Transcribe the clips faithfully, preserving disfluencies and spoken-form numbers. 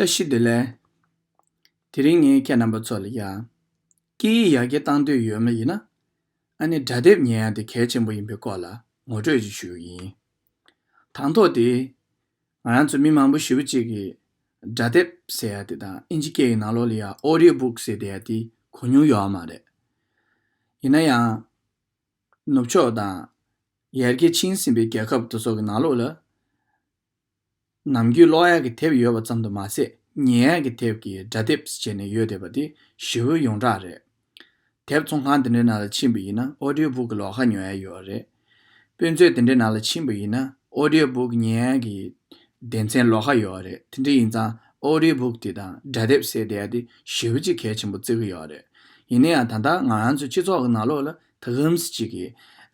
བཀྲ་ཤིས་བདེ་ལེགས། དེ་རིང་ངས་ཁྱེད་རྣམ་པ་ཚོ་ལ་ཡ། སྐད་ཡིག་ཡར་རྒྱས་གཏང་འདོད་ཡོད་མ་ཡིན་ན། ཨ་ནི་སྒྲ་དེབ་ཉན་ཡ་དེ་གལ་ཆེན་པོ་ཡིན་པའི་སྐོར་ལ་ངོ་སྤྲོད་ཅིག་ཞུ་གི་ཡིན། དང་ཐོག་དེ། ང་རང་ཚོ་མི་མང་པོ་ཞེ་པོ་ཅིག་གིས་སྒྲ་དེབ་ཟེར་ཡ་དེ་དང་ཨིན་ཇི་སྐད་ཡིག་ནང་ལོགས་ལ་ཡ་audio book ཟེར་བསྡད་ཡ་དེ་གོ་མྱོང་ཡོད་མ་རེད། ཡིན་ན་ཡང་། ནུབ་ཕྱོགས་དང་། ཡར་རྒྱས་ཕྱིན་ཟིན་པའི་རྒྱལ་ཁབ་དེ་ཚོ་གི་ནང་ལོགས་ལ། ནམ་རྒྱུན་ཀློག་ཡག་གི་དེབ་ཡོད་པ་ཙམ་དུ་མ་ཟད། ཉན་ཡག་གི་དེབ་ཀྱི་སྒྲ་དེབ་ཟེར་ནས་ཡོད་བསྡད་པ་དེ་ཞེ་པོ་ཡོངས་གྲགས་རེད། དེབ་ཚོང་ཁང་དེ་འདྲའི་ནང་ལ་ཕྱིན་པ་ཡིན་ན་audio book གི་ལོགས་ཀ་ཉོ་ཡ་ཡོད་རེད། དཔེ་མཛོད་དེ་འདྲའི་ནང་ལ་ཕྱིན་པ་ཡིན་ན་audio book ཉན་ཡག་གི་སྡེ་ཚན་ལོགས་ཀ་ཡོད་རེད། དེ་འདྲ་ཡིན་ཙང་audio book དེ་དང་སྒྲ་དེབ་ཟེར་བསྡད་ཡ་དེ་ཞེ་པོ་ཅིག་གལ་ཆེན་པོ་བརྩི་གི་ཡོད་རེད། ཡིན་ན་ཡང་ད་ལྟ་ང་རང་ཚོའི་སྤྱི་ཚོགས་ཀྱི་ནང་ལོགས་ལ་ད་གམ་ཟེར་ཅིག་གི་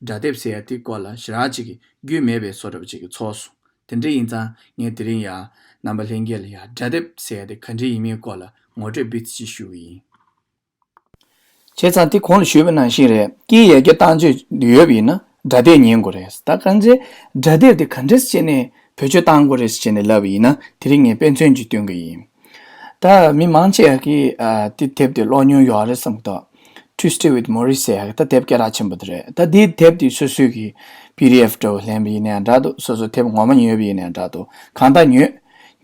སྒྲ་དེབ་ཟེར་ཡ་དེ་སྐོར་ལ་ཞེ་དྲག་ཅིག་གི་རྒྱུས་མེད་པའི་བཟོ་འདྲ་པོ་ཅིག་གི་ཚོར་སོང་། དེ་འདྲ་ཡིན་ཙང་ངས་དེ་རིང་ཡ་རྣམ་པ་ལྷན་རྒྱས་ལ་ཡ་སྒྲ་དེབ་ཟེར་ཡ་དེ་ག་འདྲ་ཡིན་མིན་སྐོར་ལ་ངོ་སྤྲོད་ཏོག་ཙམ་ཅིག་ཞུ་གི་ཡིན། བྱས་ཙང་དེ་གོང་ལ་ཞུས་པ་ནང་བཞིན་རེད། སྐད་ཡིག་ཡར་རྒྱས་གཏང་འདོད་ཡོད་པ་ཡིན་ན་སྒྲ་དེབ་ཉན་དགོས་རེད། ད་གང་ཚེ་སྒྲ་དེབ་དེ་ག་འདྲས་བྱས་ནས་བེད་སྤྱོད་གཏང་དགོས་རེད་ཟེར་ནས་ལབ་པ་ཡིན་ན་དེ་རིང་ངས་དཔེ་མཚོན་ཅིག་སྟོན་གི་ཡིན། ད་མི་མང་ཆེ་བ་གིས་ཨ་དེ་དེབ་དེ་ཀློག་མྱོང་ཡོད་རེད་བསམ་གི་འདུག Tuesday with Morrie ཟེར་ཡག་གི་ད་དེབ་སྐད་གྲགས་ཆེན་པོ་དེ་རེད། ད་དེའི་དེབ་དེ་སོ་སོའི་གི་པི་ཌི་ཨེཕ་འདྲ་བོ་ལེན་པ་ཡིན་ནའང་འདྲ་འདུག་སོ་སོ་དེབ་ངོ་མ་ཉོས་པ་ཡིན་ནའང་འདྲ་འདུག་གང་ལྟར་ཉོས།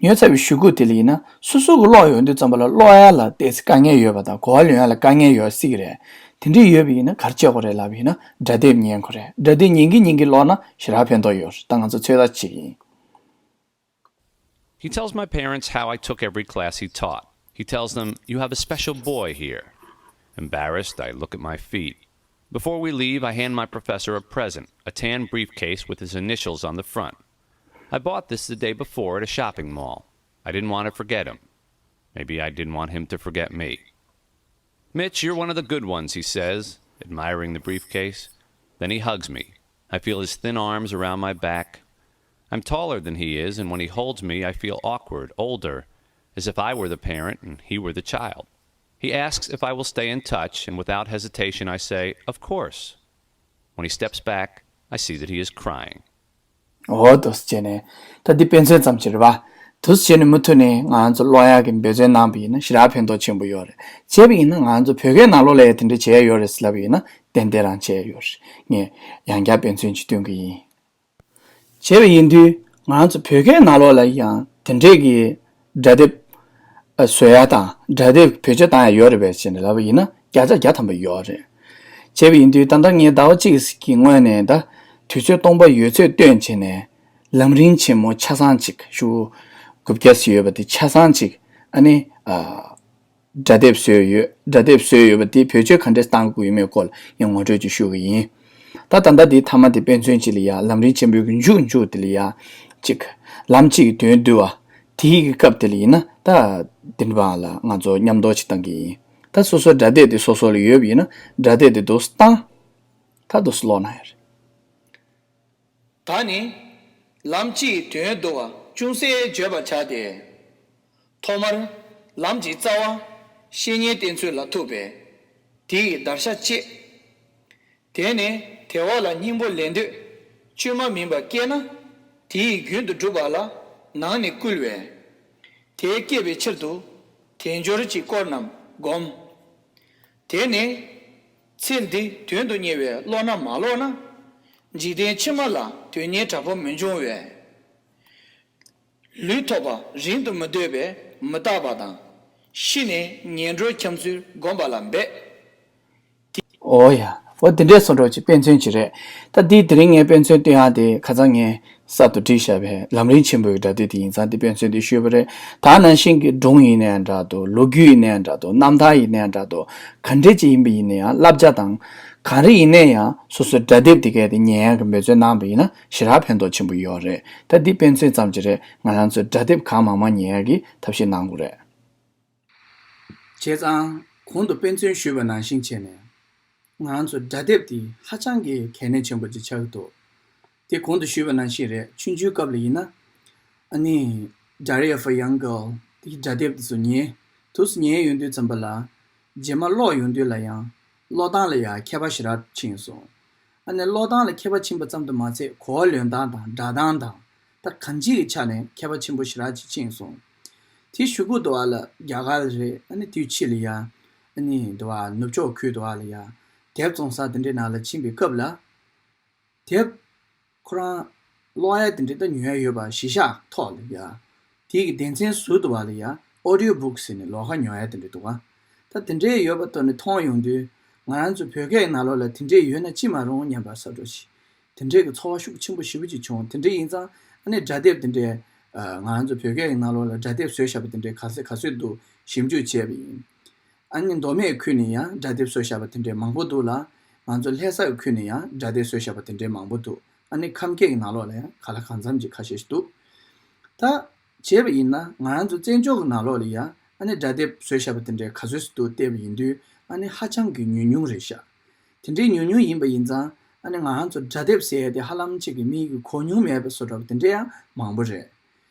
ཉོས་ཚར་བའི་གཞུག་གུ་དེ་ལ་ཡིན་ན་སོ་སོ་གི་ཀློག་ཡོང་དུས་ཙམ་པ་ལ་ཀློག་ཡ་ལ་ཏོག་ཙམ་དཀའ་ངལ་ཡོད་པ་དང་གོ་བ་ལོན་ཡ་ལ་དཀའ་ངལ་ཡོད་སྲིད་ཀྱི་རེད། དེ་འདྲ་ཡོད་པ་ཡིན་ན་ག་རེ་བྱེད་དགོས་རེད་ལབ་པ་ཡིན་ན་སྒྲ་དེབ་ཉན་དགོས་རེད། སྒྲ་དེབ་ཉན་གིན་ཉན་གིན་ཀློག་ན་ཞེ་དྲག་ཕན་ཐོགས་ཡོད་རེད། ད་ང་ཚོ་ཚོད་ལྟ་བྱེད་ཀྱི་ཡིན། He tells my parents how I took every class he taught. He tells them, "You have a special boy here." Embarrassed, I look at my feet. Before we leave, I hand my professor a present, a tan briefcase with his initials on the front. I bought this the day before at a shopping mall. I didn't want to forget him. Maybe I didn't want him to forget me. "Mitch, you're one of the good ones," he says, admiring the briefcase. Then he hugs me. I feel his thin arms around my back. I'm taller than he is, and when he holds me, I feel awkward, older, as if I were the parent and he were the child. He asks if I will stay in touch, and without hesitation, I say, "Of course." When he steps back, I see that he is crying. འོ་དོ་ཟེར་བྱས་ནས་ད་འདི་དཔེ་མཚོན་ཙམ་ཅིག་རེད་པ། དུ་ཟེར་བྱས་ནས་མུ་མཐུད་ནས་ང་ཚོ་ཀློག་ཡག་གི་འབད་བརྩོན་གནང་པ་ཡིན་ན་ཞེ་དྲག་ཕན་ཐོགས་ཆེན་པོ་ཡོད་རེད། བྱས་པ་ཡིན་ན་ང་ཚོ་བོད་སྐད་ནང་ལོགས་ལ་ཡང་དེ་འདྲ་བྱས་ཡོད་རེད་ཟེར་ལབ་པ་ཡིན་ན་ཏན་ཏན་རང་བྱས་ཡོད་རེད། ངས་ཡང་བསྐྱར་དཔེ་མཚོན་ཅིག་སྟོན་གི་ཡིན། བྱས་པ་ཡིན་དུས་ང་ཚོ་བོད་སྐད་ནང་ལོགས་ལ་ཡང་དེ་འདྲས་ཀྱི་སྒྲ་དེབ་བཟོ་ཡ་དང་སྒྲ་དེབ་བེད་སྤྱོད་བཏང་ཡ་ཡོད་རེད་པས་ཟེར་ནས་ལབ་པ་ཡིན་ན་བརྒྱ་ཆ་བརྒྱ་ཐམ་པ་ཡོད་རེད། བྱས་པ་ཡིན་དུས་ད་ལྟ་ངས་ཟླ་བ་གཅིག་གི་སྔོན་ནས་ད་དུས་ཚོད་སྟོང་པ་ཡོད་ཚད་བཏོན་བྱས་ནས་ལམ་རིམ་ཆེན་མོ་ཆ་ཚང་གཅིག་ཤོག་བུ་དགུ་བརྒྱ་ཙམ་ཡོད་པ་དེ་ཆ་ཚང་གཅིག་ཨ་ནི་ཨ། སྒྲ་དེབ་བཟོས་ཡོད། སྒྲ་དེབ་བཟོས་ཡོད་པ་དེ་བེད་སྤྱོད་ག་འདྲས་གཏང་དགོས་ཡོད་མེད་སྐོར་ལ་ངས་ངོ་སྤྲོད་ཅིག་ཞུ་གི་ཡིན། ད་ད་ལྟ་འདི་མཐའ་མ་དེ་དཔེ་མཚོན་ཅིག་ལ་ཡ་ལམ་རིམ་ཆེན་པོའི་གི་མཇུག་མཇུག་དེ་ལ་ཡ་གཅིག་ལམ་གཅིག་གི་དོན་བསྡུ་བ། དེའི་གི་སྐབས་དེ་ལ་ཡིན་ན་ད་དེ་འདྲ་བ་ལ་ང་ཚོ་མཉམ་དུ་ཅིག་བཏང་གི་ཡིན། ད་སོ་སོའི་སྒྲ་དེབ་དེ་སོ་སོ་ལ་ཡོད་པ་ཡིན་ན་སྒྲ་དེབ་དེ་འདུག་སེ་བཏང་། ད་འདུག་སེ་ཀློག་ན་ཡ་རེད། ད་ནི་ལམ་གཅིག་དོན་བསྡུ་བ་ཅུང་ཟད་བརྗོད་པར་བྱ་སྟེ། ཐོག་མར་ལམ་གྱི་རྩ་བ་བཤེས་གཉེན་བསྟེན་ཚུལ་ལ་ཐུག་པས་དེ་ཡི་བརྡར་ཤ་བཅད། དེ་ནས་དེ་འོག་ལ་སྙིང་པོ་ལེན་འདོད་བཅོས་མ་མིན་པ་སྐྱེས་ན་དེ་ཡི་རྒྱུན་དུ་སྒྲུབ་པ་ལ་ནང་ནས་བསྐུལ་བས། དེ་སྐྱེད་པའི་ཕྱིར་དུ་དལ་འབྱོར་གྱི་སྐོར་རྣམས་བསྒོམ། དེ་ནས་ཚེ་འདི་དོན་དུ་གཉེར་བའི་བློ་སྣ་མ་ལོག་ན། འཇིག་རྟེན་ཕྱི་མ་ལ་དོན་གཉེར་དྲག་པོ་མི་འབྱུང་བས། ལུས་ཐོབ་པ་རིང་དུ་མི་འདོད་པས་མི་རྟག་པ་དང་། ཤི་ནས་ངན་འགྲོར་འཁྱམས་ཚུལ་བསྒོམ་པ་ལ་འབད། འོ་ཡ། འོ་དེ་འདྲས་སོ་འགྲོ་ཅིག་དཔེ་མཚོན་ཅིག་རེད། ད་འདི་དེ་རིང་ངས་དཔེ་མཚོན་སྟོན་ཡག་དེ་ཁ་སང་ངས་གསར་དུ་བྲིས་བཞག་པའི་ལམ་རིམ་ཆེན་པོའི་སྒྲ་དེབ་དེ་ཡིན་ཙང་དེ་དཔེ་མཚོན་དེ་ཞུས་པ་རེད། ད་ནང་བཞིན་གྱི་སྒྲུང་ཡིན་ནའང་འདྲ་འདུག་ལོ་རྒྱུས་ཡིན་ནའང་འདྲ་འདུག་རྣམ་ཐར་ཡིན་ནའང་འདྲ་འདུག་ག་འདྲས་ཅིག་ཡིན་པ་ཡིན་ན་ཡང་བསླབ་བྱ་དང་། གང་རེ་ཡིན་ན་ཡང་སོ་སོའི་སྒྲ་དེབ་དེ་གས་དེ་ཉན་ཡག་གི་འབད་བརྩོན་གནང་བ་ཡིན་ན་ཞེ་དྲག་ཕན་ཐོགས་ཆེན་པོ་ཡོད་རེད། ད་འདི་དཔེ་མཚོན་ཙམ་ཅིག་རེད། ང་རང་ཚོས་སྒྲ་དེབ་གང་མང་མང་ཉན་ཡག་གི་ཐབས་ཤེས་གནང་དགོས་རེད། བྱས་ཙང་གོང་དུ་དཔེ་མཚོན་ཞུས་པ་ནང་བཞིན་བྱས་ནས་ང་རང་ཚོ་སྒྲ་དེབ་དེ་ཧ་ཅང་གི་གལ་གནད་ཆེན་པོ་ཅིག་ཆགས་ཀྱི་འདུག་དེ་གོང་དུ་ཞུས་པ་ནང་བཞིན་རེད། ཆུང་ཆུང་སྐབས་ལ་ཡིན་ན། ཨ་ནི། Diary of a Young Girl དེའི་སྒྲ་དེབ་དེ་ཚོ་ཉན། དུས་སུ་ཉན་ཡོང་དུས་ཙམ་པ་ལ། རྗེས་མ་ཀློག་ཡོང་དུས་ལ་ཡང་། ཀློག་སྟངས་ལ་ཡང་མཁས་པ་ཞེ་དྲག་ཕྱིན་སོང་། ཨ་ནི་ཀློག་སྟངས་ལ་མཁས་པ་ཕྱིན་པ་ཙམ་དུ་མ་ཚད་གོ་བ་ལོན་སྟངས་དང་སྒྲ་གདངས་དང་། ད་གང་ཅིའི་ཆ་ནས་མཁས་པ་ཆེན་པོ་ཞེ་དྲག་ཅིག་ཕྱིན་སོང་། དེ་གཞུག་གུ་དུ་བ་ལ་རྒྱ་གར་རེད། ཨ་ནི་དེའི་ཕྱི་ལ་ཡ། ཨ་ནི་དུ་བ་ནུབ་ཕྱོགས་ཁུལ་དུ་བ་ལ་ཡ། དེབ་བཙོང་ས་དེ་འདྲའི་ནང་ལ་ཕྱིན་པའི་སྐབས་ལ། དེབ་ཁོ་རང་ཀློག་ཡ་དེ་འདྲའི་ད་ཉོ་ཡ་ཡོད་པ་གཞི་བཞག་ཐོག་ལ་ཡ། དེའི་གི་སྡེ་ཚན་ཟུར་དུ་བ་ལ་ཡ། ཨོ་ཌི་ཡོ་བུག་ཟེར་ནས་ཀློག་ཁ་ཉོ་ཡ་དེ་འདྲ་འདུག་ག་ད་དེ་འདྲའི་ཡོད་པ་དོར་ནས་མཐོང་ཡོང་དུས། ང་རང་ཚོ་བོད་སྐད་ཀྱི་ནང་ལོགས་ལ་དེ་འདྲའི་ཡོད་ན་ཅི་མ་རུང་སྙམ་པ་ས་འགྲོ་ཞིག་དེ་འདྲའི་གི་ཚོར་བ་ཤུགས་ཆེན་པོ་ཞེ་པོ་ཅིག་བྱུང་། དེ་འདྲ་ཡིན་ཙང་ཨ་ནི་སྒྲ་དེབ་དེ་འདྲའི། ཨ། ང་རང་ཚོ་བོད་སྐད་ཀྱི་ནང་ལོགས་ལ་སྒྲ་དེབ་བཟོས་བཞག་པ་དེ་འདྲའི་ག་ཚོད་ག་ཚོད་འདུག་ཞིབ་འཇུག་བྱས་པ་ཡིན། ཨ་ནི་མདོ་སྨད་ཁུལ་ནས་ཡང་སྒྲ་དེབ་བཟོས་བཞག་པ་དེ་འདྲའི་མང་པོ་འདུག་ལ། ང་ཚོ་ལྷ་ས་ཡི་ཁུལ་ནས་ཡང་སྒྲ་དེབ་བཟོས་བཞག་པ་དེ་འདྲའི་མང་པོ་འདུག་ཨ་ནི་ཁམས་སྐད་ཀྱི་ནང་ལོགས་ལ་ཡང་ག་ལ་གང་འཚམ་ཅིག་ཁ་ཤས་ཤིག་འདུག་ད་བྱས་པ་ཡིན་ན་ང་རང་ཚོ་བཙན་བྱོལ་གྱི་ནང་ལོགས་ལ་ཡང་ཨ་ནི་སྒྲ་དེབ་བཟོས་བཞག་པ་དེ་འདྲའི་ག་ཚོད་ཅིག་འདུག་བལྟས་པ་ཡིན་དུས་ཨ་ནི་ཧ་ཅང་གི་ཉུང་ཉུང་རེད་ཤག་དེ་འདྲའི་ཉུང་ཉུང་ཡིན་པ་ཡིན་ཙང་ཨ་ནི་ང་རང་ཚོ་སྒྲ་དེབ་ཟེར་ཡ་དེ་ཧ་ལམ་ཅིག་གི་མིའི་གི་གོ་མྱོང་མེད་པའི་བཟོ་འདྲ་བ་དེ་འདྲ་ཡང་མང་པོ་རེད།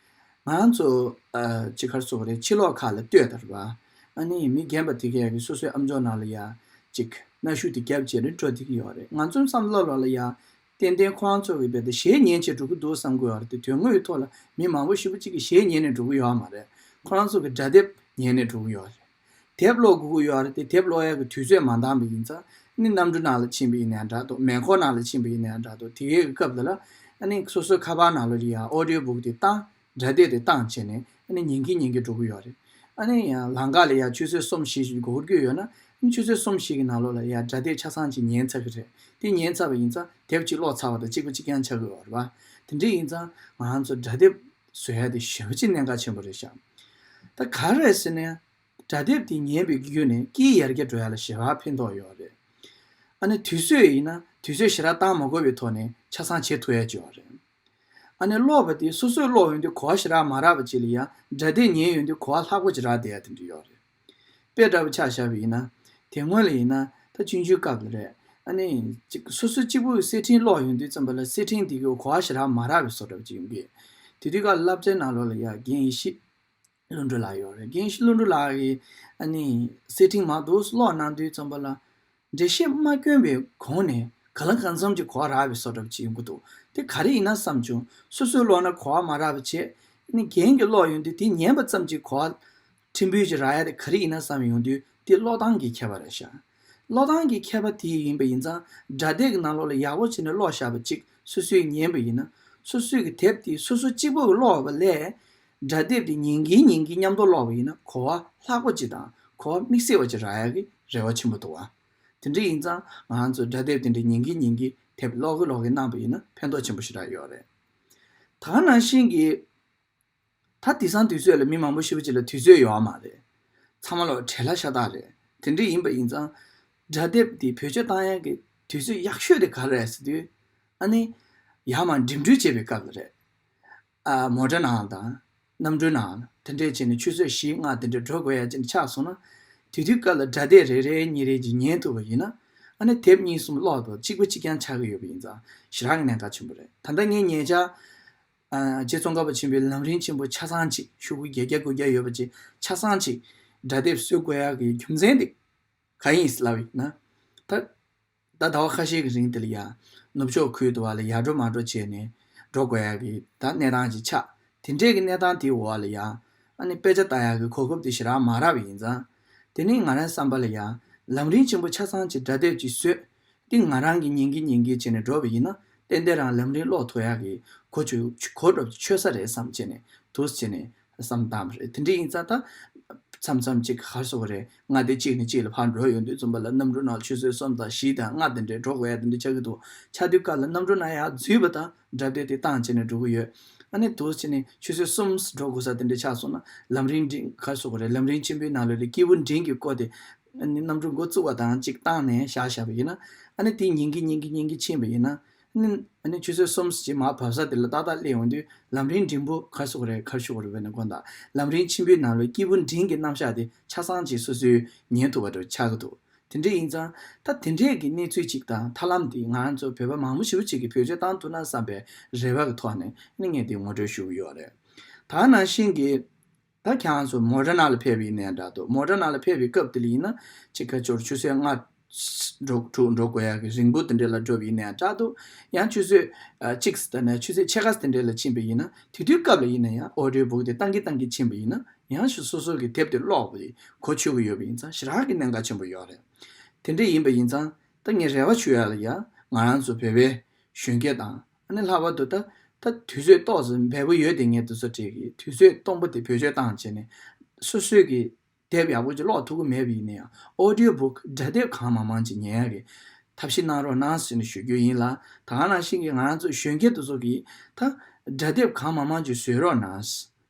ང་རང་ཚོ་ཨ། ཅིག་ག་རེ་ཟེར་དགོས་རེད། ཕྱི་ལོགས་ཁག་ལ་ལྟོས་དང་རེད་པ། ཨ་ནི་མི་རྒན་པ་དེ་གས་ཀྱི་སོ་སོའི་ཨམ་ཅོག་ནང་ལ་ཡ་ཅིག་གནའ་ཤུལ་དེ་རྒྱབ་བྱས་ནས་འགྲོ་བསྡད་ཀྱི་ཡོད་རེད། ང་ཚོའི་བསམ་བློ་ལོགས་ལ་ཡ་ཏན་ཏན་ཁོ་རང་ཚོ་གི་རྦད་དེ་གཞས་ཉན་བྱས་འགྲོ་གི་འདུག་བསམ་གྱི་ཡོད་རེད་དེ། དོན་དངོས་ཐོག་ལ་མི་མང་པོ་ཞེ་པོ་ཅིག་གིས་གཞས་ཉན་ནས་འགྲོ་གི་ཡོད་མ་རེད། ཁོ་རང་ཚོ་གི་སྒྲ་དེབ་ཉན་ནས་འགྲོ་གི་ཡོད་རེད། དེབ་ཀློག་དགོས་ཀྱི་ཡོད་རེད་དེ། དེབ་ཀློག་ཡག་གི་དུས་ཚོད་མ་འདང་བ་ཡིན་ཙང་ནི་གནམ་གྲུ་ནང་ལ་ཕྱིན་པ་ཡིན་ནའི་འདྲ་འདུག་མེ་འཁོར་ནང་ལ་ཕྱིན་པ་ཡིན་ནའི་འདྲ་འདུག་དེ་གའི་སྐབས་དེ་ལ་ཨ་ནི་སོ་སོའི་ཁ་པར་ནང་ལ་ཡ་ཨོ་ཌི་ཡོ་བུག་དེ་བཏང་། སྒྲ་དེབ་དེ་བཏང་བྱས་ནས་ཨ་ནི་ཉན་གིན་ཉན་གིན་འགྲོ་གི་ཡོད་རེད། ཨ་ནི་ཡང་ལམ་ཁ་ལ་ཡ་ཆུ་ཚོད་གསུམ་བཞི་ཞིག་འགོར་གྱི་ཡོད་ན་ཨ་ནི་ཆུ་ཚོད་གསུམ་བཞི་གི་ནང་ལོགས་ལ་ཡ་སྒྲ་དེབ་ཆ་ཚང་ཅིག་ཉན་ཚར་གི་རེད། དེ་ཉན་ཚར་བ་ཡིན་ཙང་དེབ་ཅིག་ཀློག་ཚར་བ་དང་གཅིག་པ་གཅིག་རྐྱང་ཆགས་ཀྱི་ཡོད་རེད་པ། དེ་འདྲ་ཡིན་ཙང་ང་རང་ཚོ་སྒྲ་དེབ་བཟོ་ཡ་དེ་ཞེ་པོ་ཅིག་གནད་འགག་ཆེན་པོ་རེད་ཤག་ད་ག་རེ་ཟེར་ན། སྒྲ་དེབ་དེ་ཉན་པའི་བརྒྱུད་ནས་སྐད་ཡར་རྒྱས་འགྲོ་ཡ་ལ་ཞེ་དྲག་ཕན་ཐོགས་ཡོད་རེད། ཨ་ནི་དུས་ཚོད་ཡིན་ན་དུས་ཚོད་ཞེ་དྲག་བཏང་མ་དགོས་པའི་ཐོག་ནས་ཆ་ཚང་བྱེད་ཐུབ་ཡ་ཅིག་ཡོད་རེད། ཨ་ནི་ཀློག་པ་དེ་སོ་སོས་ཀློག་ཡོང་དུས་གོ་བ་ཞེ་དྲག་མ་རག་པ་ཅིག་ལ་ཡ་སྒྲ་དེབ་ཉན་ཡོང་དུས་གོ་བ་ལྷག་པོ་ཅིག་རག་བསྡད་ཡ་དེ་འདྲ་ཡོད་རེད། དཔེ་འདྲ་པོ་ཆ་བཞག་པ་ཡིན་ན། དེ་སྔོན་ལ་ཡིན་ན་ད་ཆུང་ཆུང་སྐབས་ལ་རེད། ཨ་ནི་ཅིག་སོ་སོ་གཅིག་པུ་གི་གསེར་ཕྲེང་ཀློག་ཡོང་དུས་ཙམ་པ་ལ་གསེར་ཕྲེང་དེ་གི་གོ་བ་ཞེ་དྲག་མ་རག་པའི་བཟོ་འདྲ་པོ་ཅིག་ཡོང་གི། དེ་དུས་ཀ་སློབ་ཚན་ནང་ལོགས་ལ་ཡ་རྒན་ཡེ་ཤེས་ཀླུ་སྒྲུབ་ལགས་ཡོད་རེད། རྒན་ཡེ་ཤེས་ཀླུ་སྒྲུབ་ལགས་ཀྱིས་ཨ་ནི་གསེར་ཕྲེང་མང་དུ་ཀློག་གནང་དུས་ཙམ་པ་ལ་འགྲེལ་བཤད་མ་བསྐྱོན་པའི་གོང་ནས་གང་ལ་གང་འཚམ་གྱི་གོ་བ་རག་པའི་བཟོ་འདྲ་པོ་ཅིག་ཡོང་གི་འདུག་དེ་ག་རེ་ཡིན་ན་བསམ་བྱུང་། སོ་སོས་ཀློག་ན་གོ་བ་མ་རག་པ་བྱས། ཨ་ནི་རྒན་གྱིས་ཀློག་ཡོང་དུས་དེ་ཉན་པ་ཙམ་གྱིས་གོ་བ་ཕྲན་བུ་ཅིག་རག་ཡ་དེ་ག་རེ་ཡིན་ན་བསམ་ཡོང་དུས་དེ་ཀློག་སྟངས་ཀྱི་ཁྱད་པར་རེད་ཤག་ཀློག་སྟངས་ཀྱི་ཁྱད་པར་དེ་ཡིན་པ་ཡིན་ཙང་སྒྲ་དེབ་ཀྱི་ནང་ལོགས་ལ་ཡག་པོ་བྱས་ནས་ཀློག་བཞག་པ་གཅིག་སོ་སོས་ཉན་པ་ཡིན་ན་སོ་སོའི་གི་དེབ་དེ་སོ་སོ་གཅིག་པོ་གིས་ཀློག་པ་ལས། སྒྲ་དེབ་དེ་ཉན་གིན་ཉན་གིན་མཉམ་དུ་ཀློག་པ་ཡིན་ན་གོ་བ་ལྷག་པོ་ཅིག་དང་གོ་བ་དམིགས་བསལ་བ་ཅིག་རག་ཡག་གི་རེ་བ་ཆེན་པོ་འདུག་བ། དེ་འདྲ་ཡིན་ཙང་ང་རང་ཚོ་སྒྲ་དེབ་དེ་འདྲ་ཉན་གིན་ཉན་གིན་དེབ་ཀློག་གིན་ཀློག་གིན་གནང་པ་ཡིན་ན་ཕན་ཐོགས་ཆེན་པོ་ཞེ་དྲག་ཡོད་རེད། ད་ག་ནང་བཞིན་གྱི། ད་དེང་སང་དུས་ཚོད་ལ་མི་མང་པོ་ཞེ་པོ་ཅིག་ལ་དུས་ཚོད་ཡོད་མ་རེད། ཚང་མ་ལོག་བྲེལ་བ་ཤ་སྟག་རེད། དེ་འདྲ་ཡིན་པ་ཡིན་ཙང་། སྒྲ་དེབ་དེ་བེད་སྤྱོད་བཏང་ཡག་གི་དུས་ཚོད་ཡག་ཤོས་དེ་ག་རེ་རེད་ཟེར་དུས། ཨ་ནི། ཡར་མར་འགྲིམ་འགྲུལ་བྱེད་པའི་སྐབས་ལ་རེད། ཨ། མོ་ཊ་ནང་དང་། གནམ་གྲུའི་ནང་། དེ་འདྲས་བྱས་ནས་ཆུ་ཚོད་བཞི་ལྔ་དེ་འདྲས་འགྲོ་དགོས་ཡ་ཅིག་ཆགས་སོང་ན། དེ་དུས་སྐབས་ལ་སྒྲ་དེབ་རེ་རེ་གཉིས་རེ་ཅིག་ཉན་ཐུབ་པ་ཡིན་ན། ཨ་ནི་དེབ་གཉིས་གསུམ་ཀློག་དང་གཅིག་པ་གཅིག་རྐྱང་ཆགས་ཀྱི་ཡོད་པ་ཡིན་ཙང་ཞེ་དྲག་གི་གནད་འགག་ཆེན་པོ་རེད། ད་ལྟ་ངས་ཉེ་ཆར། ཨ། རྗེ་ཙོང་ཁ་པ་ཆེན་པོའི་ལམ་རིམ་ཆེན་པོ་ཆ་ཚང་གཅིག་ཤོག་གུ་བརྒྱད་བརྒྱ་དགུ་བརྒྱ་ཡོད་པ་ཅིག་ཆ་ཚང་གཅིག་སྒྲ་དེབ་བཟོ་དགོས་ཡག་གི་རྒྱུ་མཚན་དེ་གང་ཡིན་ལབ་ཡིན་ན། ད། ད་ཟླ་བ་ཁ་ཤས་ཀྱི་རིང་དེ་ལ་ཡ། ནུབ་ཕྱོགས་ཁུལ་དུ་བ་ལ་ཡར་འགྲོ་མར་འགྲོ་བྱས་ནས་འགྲོ་དགོས་ཡག་གི་ད་གནས་སྟངས་ཅིག་ཆགས། དེ་འདྲས་ཀྱི་གནས་སྟངས་དེའི་འོག་ལ་ཡ། ཨ་ནི་དཔེ་ཆ་ལྟ་ཡག་གི་གོ་སྐབས་དེ་ཞེ་དྲག་མ་རག་པ་ཡིན་ཙང་། དེ་ནི་ང་རང་བསམ་པ་ལ་ཡ། ལམ་རིམ་ཆེན་པོ་ཆ་ཚང་ཅིག་སྒྲ་དེབ་ཅིག་བཟོས། དེ་ང་རང་གིས་ཉན་གིན་ཉན་གིན་བྱས་ནས་འགྲོ་བ་ཡིན་ན་ཏན་ཏན་རང་ལམ་རིམ་ཀློག་ཐུབ་ཡག་གི་གོ་ཆོད་གོ་འགྲོ་ཆོད་ས་རེད་བསམ་བྱས་ནས་འདུག་སེ་བྱས་ནས། བསམ་བཏང་བ་རེད། དེ་འདྲ་ཡིན་ཙང་ད། མཚམས་མཚམས་གཅིག་ག་རེ་ཟེར་དགོས་རེད། མངའ་སྡེ་གཅིག་ནས་གཅིག་ལ་ཕར་འགྲོ་ཡོང་དུས་ཙམ་པ་ལ་གནམ་གྲུ་ནང་ཆུ་ཚོད་གསུམ་དང་བཞི་དང་ལྔ་དེ་འདྲའི་འགྲོ་དགོས་ཡ་དེ་འདྲ་ཆགས་ཀྱི་འདུག་ཆགས་དུས་སྐབས་ལ་གནམ་གྲུ་ནང་ཡར་འཛུལ་བ་དང་སྒྲ་དེབ་དེ་བཏང་བྱས་ནས་འགྲོ་གི་ཡོད། ཨ་ནི་འདུག་སེ་བྱས་ནས་ཆུ་ཚོད་གསུམ་འགྲོ་དགོས་ས་དེ་འདྲ་ཆགས་སོང་ན་ལམ་རིམ་འགྲིམ་ག་རེ་ཟེར་དགོས་རེད། ལམ་རིམ་ཆེན་པོའི་ནང་ལོགས་ལ་སྐྱིད་པོ་འགྲིམ་གྱི་སྐོར་དེ། ཨ་ནི་གནམ་གྲུ་འགོ་བཙུགས་པ་དང་གཅིག་བཏང་ནས་བཞག་བཞག་པ་ཡིན་ན། ཨ་ནི་དེ་ཉན་གྱིན་ཉན་གྱིན་ཉན་གྱིན་ཕྱིན་པ་ཡིན་ན། ཨ་ནི་ཨ་ནི་ཆུ་ཚོད་གསུམ་ཙམ་ཅིག་མར་བབས་ས་དེ་ལ་ཏག་ཏག་སླེབས་ཡོང་དུས་ལམ་རིམ་འགྲིམ་པོ་ག་རེ་ཟེར་དགོས་རེད། ག་རེ་ཞུ་དགོས་རེད་བས་ན་དགོངས་དག་ལམ་རིམ་ཆེན་པོའི་ནང་ལ་སྐྱིད་པོ་འགྲིམ་གྱི་རྣམ་གཞག་དེ་ཆ་ཚང་ཅིག་སོ་སོས་ཉན་ཐུབ་པ་འདྲ་ཆགས་ཀྱི་འདུག་དེ་འདྲ་ཡིན་ཙང་ད་དེ་འདྲས་ཀྱི་གནས་ཚུལ་ཅིག་དང་ཐབས་ལམ་དེ་ང་རང་ཚོ་བོད་པ་མང་པོ་ཞེ་པོ་ཅིག་གིས་བེད་སྤྱོད་བཏང་ཐུབ་ན་བསམ་པའི་རེ་བ་གི་ཐོག་ནས་ཨ་ནི་ངས་དེ་ངོ་སྤྲོད་ཞུ་གི་ཡོད་རེད། ད་ནང་བཞིན་གྱི། ད་ཁྱེད་རང་ཚོ་མོ་ཊ་ནང་ལ་ཕེབས་པ་ཡིན་ནའི་འདྲ་འདུག་མོ་ཊ་ནང་ལ་ཕེབས་པའི་སྐབས་དེ་ལ་ཡིན་ན་ཅིག་ཁ་ཕྱོགས་ཆུ་ཚོད་ལྔ་ འགྲོ་འགྲོ་འགྲོ་དགོས་ཡག་གི་རིང་པོ་དེ་འདྲ་ལ་འགྲོ་བ་ཡིན་ན་ཡང་འདྲ་འདུག་ཡང་ཆུ་ཚོད་ཨ་གཅིག་དང་ནས་ཆུ་ཚོད་ཕྱེད་ཀ་དེ་འདྲ་ལ་ཕྱིན་པ་ཡིན་ན་དེ་དུས་སྐབས་ལ་ཡིན་ན་ཡང་audio book དེ་བཏང་གི་བཏང་གི་ཕྱིན་པ་ཡིན་ན་ཡང་ཞིག་སོ་སོ་གི་དེབ་དེ་ཀློག་པ་དེ་གོ་ཆོད་ཀྱི་ཡོད་པ་ཡིན་ཙང་ཞེ་དྲག་གི་གནད་འགག་ཆེན་པོ་ཡོད་རེད། དེ་འདྲ་ཡིན་པ་ཡིན་ཙང་ད་ངས་རེ་བ་ཞུ་ཡ་ལ་ཡ་ང་རང་ཚོ་བོད་པའི་གཞོན་སྐྱེས་དང་ཨ་ནི་ལྷག་པར་དུ་ད་ད་དུས་ཚོད་ཏོག་ཙམ་འབེལ་པོ་ཡོད་དེ་ངས་དུས་ཚོད་བྲིས་ཀྱི་དུས་ཚོད་སྟོང་པ་དེ་བེད་སྤྱོད་བཏང་བྱས་ནས་སོ་སོས་ཀྱི་དེབ་ཡག་པོ་ཅིག་ཀློག་ཐུབ་ཀྱི་མེད་པ་ཡིན་ན་ཡང་audio book སྒྲ་དེབ་གང་མང་མང་ཅིག་ཉན་ཡག་གི་ཐབས་ཤེས་གནང་རོགས་གནང་ཟེར་ནས་ཞུ་རྒྱུ་ཡིན་ལ། ད་ག་ནང་བཞིན་གྱི་ང་རང་ཚོ་གཞོན་སྐྱེས་དེ་ཚོ་གིས་ད་སྒྲ་དེབ་གང་མང་མང་ཅིག་བཟོས་རོགས་གནང་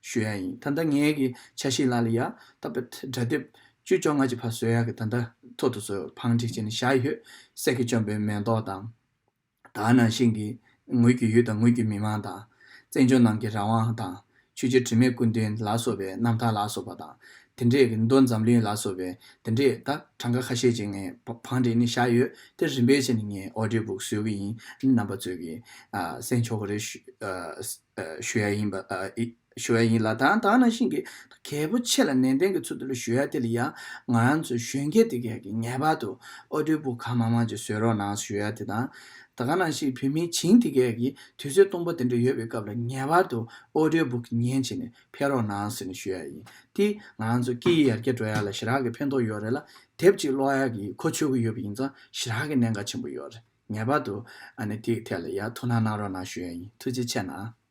ཞུ་ཡ་ཡིན། ད་ལྟ་ངའི་གི་འཆར་གཞི་ལ་ལ་ཡ་ད་སྒྲ་དེབ་བཅུ་བཅོ་ལྔ་ཅིག་ཕར་བཟོ་ཡག་གི་ད་ལྟ་ཐོག་ཏུ་བཟོ་བང་སྒྲིག་བྱས་ནས་བཞག་ཡོད། སྲས་ཀྱི་བཅོམ་པའི་མེ་ཏོག་དང་། ད་ག་ནང་བཞིན་གྱི་ངོས་ཀྱི་ཡུལ་དང་ངོས་ཀྱི་མི་མང་དང་། བཙན་བྱོལ་ནང་གི་རང་དབང་དང་། ཆོས་རྗེ་དྲི་མེད་སྐུ་མདུན་ལ་སོགས་པའི་རྣམ་ཐར་ལ་སོགས་པ་དང་། དེ་འདྲས་ཀྱི་མདོ་འཛམ་གླིང་ལ་སོགས་པའི་དེ་འདྲས་ད་གྲངས་ཀ་ཁ་ཤས་ཅིག་ངས་བ་བང་སྒྲིག་ནས་བཞག་ཡོད། དེ་རིམ་པས་བྱས་ནས་ངས་audio book བཟོ་གི་ཡིན། རྣམ་པ་ཚོས་ཀྱིས་ཨ་གསན་ཆོག་གི་རེད་ཞུ་ཨ་ཨ་ཞུ་ཡ་ཡིན་པ་ཨ་ཨི་ཞུ་ཡ་ཡིན་ལ། ད་ད་ག་ནང་བཞིན་གྱི་གལ་པོ་ཆེ་ལ་ནན་ཏན་གྱི་ཚུལ་དུ་ལ་ཞུ་ཡ་དེ་ལ་ཡང་ང་རང་ཚོ་གཞོན་སྐྱེས་དེ་གས་ཀྱི་ངེས་པར་དུ་audio book གང་མང་མང་ཅིག་བཟོས་རོགས་གནང་ཞུ་ཡ་དེ་དང་། ད་ག་ནང་བཞིན་བོད་མི་བྱིངས་དེ་གས་ཀྱི་དུས་ཚོད་སྟོང་པ་དེ་འདྲ་ཡོད་པའི་སྐབས་ལ་ངེས་པར་དུ་audio book ཉན་བྱས་ནས་ཕེབས་རོགས་གནང་ཟེར་ནས་ཞུ་ཡ་ཡིན། དེ་ང་རང་ཚོ་སྐད་ཡིག་ཡར་རྒྱས་འགྲོ་ཡ་ལ་ཞེ་དྲག་གི་ཕན་ཐོགས་ཡོད་རེད་ལ། དེབ་ཅིག་ཀློག་ཡ་གི་གོ་ཆོད་ཀྱི་ཡོད་པ་ཡིན་ཙང་ཞེ་དྲག་གི་གནད་འགག་ཆེན་པོ་ཡོད་རེད། ངེས་པར་དུ་ཨ་ནི་དེའི་ཐད་ལ་ཡ་ཐུགས་སྣང་གནང་རོགས་གནང་ཞུ་ཡ་ཡིན། ཐུགས་རྗེ་ཆེ་གནང་།